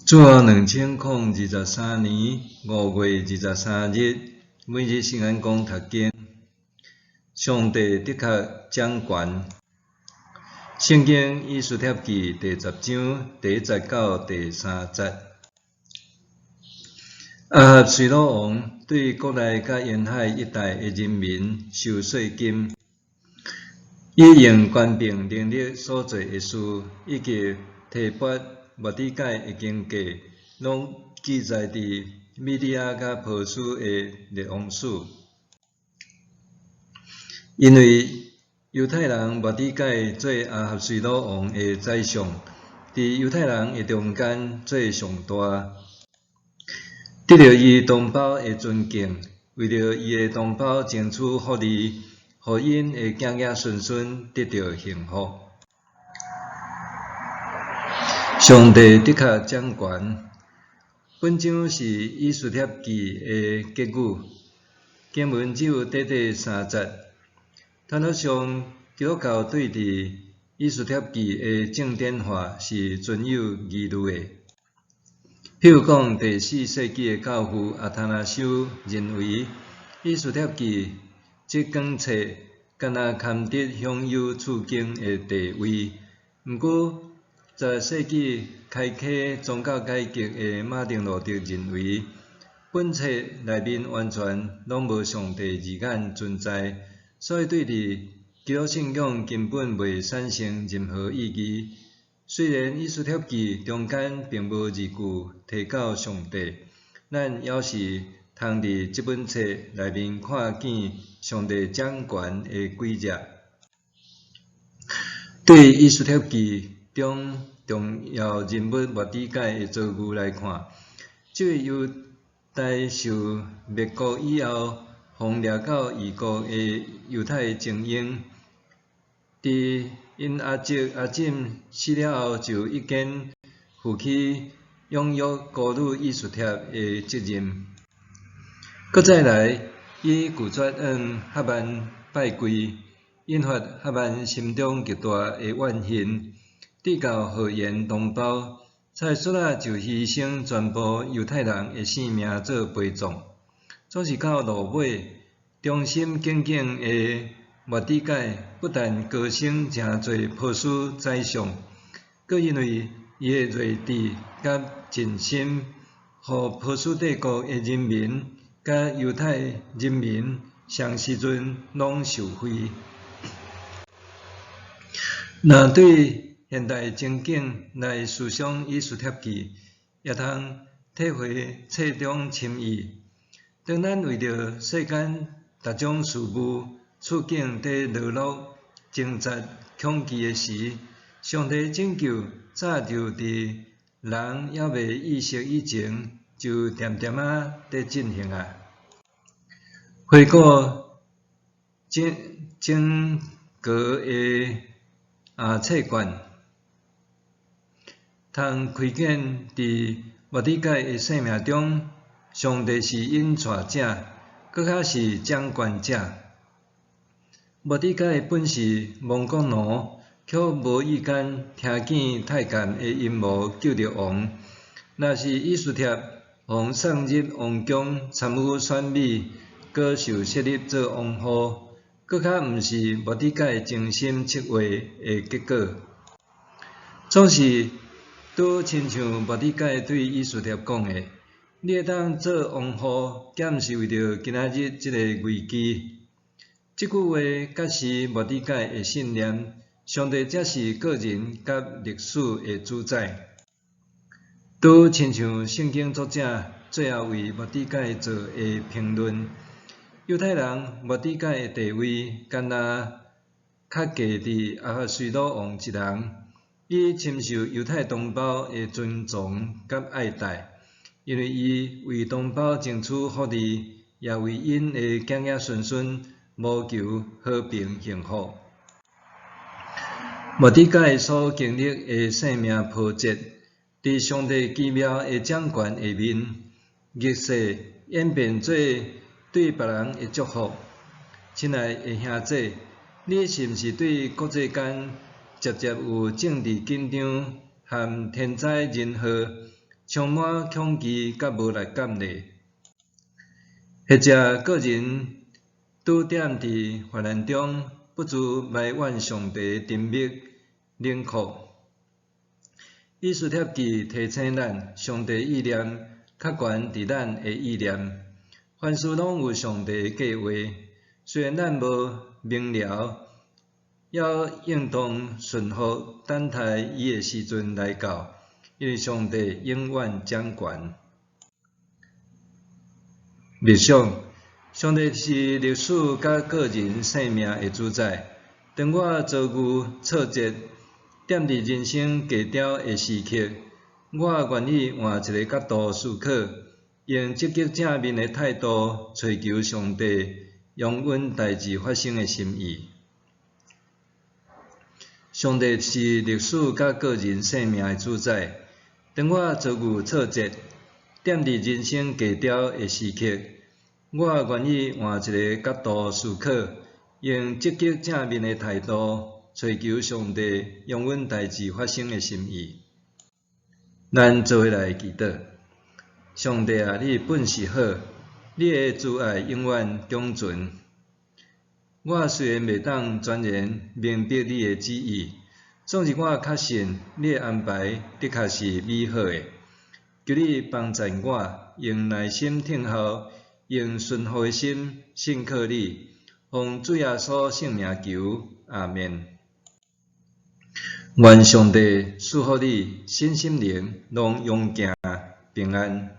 主後2023年5月23日，每日聖言講讀經，上帝的確掌權。聖經以斯帖記第十章第一節到第三節。亞哈隨魯王對國內佮沿海一帶的人民收稅金，伊用權柄能力所做的事，以及提拔末底改的經過，攏記載佇米底亞佮波斯的列王史。因為猶太人末底改做亞哈隨魯王的宰相，佇猶太人的中間做上大，得著伊同胞的尊敬，為著伊的同胞爭取福利，予𪜶的囝囝孫孫得著幸福。上帝的確掌權。本章是以斯帖記的結語，經文只有短短三節。傳統上，基督教對佇以斯帖記的正典化是存有疑慮的。譬如講，第四世紀的教父阿塔納修認為，以斯帖記這卷冊敢若堪得享有次經的地位。毋過，十世紀開啟宗教改革的馬丁路德認為，本冊內面完全攏無上帝字眼存在，所以對佇基督信仰根本袂產生任何意義。雖然以斯帖記中間並無字句提到上帝，咱猶是通佇這本冊內面看見上帝掌權的軌跡。對以斯帖記中重要人物末底改的遭遇來看，這位猶大受滅國以後，予掠到異國的猶太精英，佇𪜶阿叔阿婶死了後，就已經負起養育孤女以斯帖的責任。閣再來，伊拒絕向哈曼拜跪，引發哈曼心中極大的怨恨，直到號言同胞，才煞仔就犧牲全部猶太人的性命做陪葬。總是到落尾，忠心耿耿的末底改不但高升成做波斯宰相，閣因為伊的睿智佮盡心，予波斯帝國的人民佮猶太人民雙時陣攏受惠。若對現代情景來思想以斯帖記，也通體會冊中深意。當咱為著世間逐種事務處境佇勞碌、掙扎、恐懼的時，上帝拯救早就佇人猶未意識以前，就恬恬仔佇進行啊。回顧整整個的冊卷，通窺見佇末底改的生命中，上帝是𪜶帶者，閣較是掌權者。末底改本是亡國奴，卻無意間聽見太監的陰謀救著王。若是以斯帖予送入王宮參與選美，閣受設立做王后，閣較毋是末底改精心策劃的結果。總是拄親像末底改對以斯帖講的：你會當做王后，敢毋是為著今仔日這個危機。這句話揭示末底改的信念：上帝才是個人佮歷史的主宰。拄親像聖經作者最後為末底改做的評論，猶太人末底改的地位，敢若較低佇亞哈隨魯王一人，伊深受猶太同胞的尊崇佮愛戴，因為伊為同胞爭取福利，也為𪜶的囝囝孫孫謀求和平幸福。末底改所經歷的生命波折，佇上帝奇妙的掌權下面，逆勢演變做對別人的祝福。親愛的兄姊，你是毋是對國際間捷捷有政治緊張和天災人禍，充滿恐懼佮無力感咧。或者個人拄踮佇患難中，不住埋怨上帝沉默冷酷。以斯帖記提醒咱，上帝意念較懸佇咱的意念，凡事攏有上帝的計劃。雖然咱無明了，也應當順服等待伊的時陣來到，因為上帝永遠掌權。默想，上帝是歷史佮個人生命的主宰。當我遭遇挫折，踮佇人生低潮的時刻，我願意換一个角度思考，用積極正面的態度揣求上帝容允代誌發生的心意。上帝是歷史佮個人生命的主宰。當我遭遇挫折，踮佇人生低潮的時刻，我願意換一个角度思考，用積極正面的態度揣求上帝容允代誌發生的心意。咱做伙來祈禱。上帝啊，你本是好，你的慈愛永遠長存。我雖然袂當全然明白你的旨意，總是我確信你的安排的確是美好的。求你幫助我，用耐心等候，用順服的心信靠你。奉主耶穌聖名求，阿們。願上帝賜福你，身心靈攏勇健平安。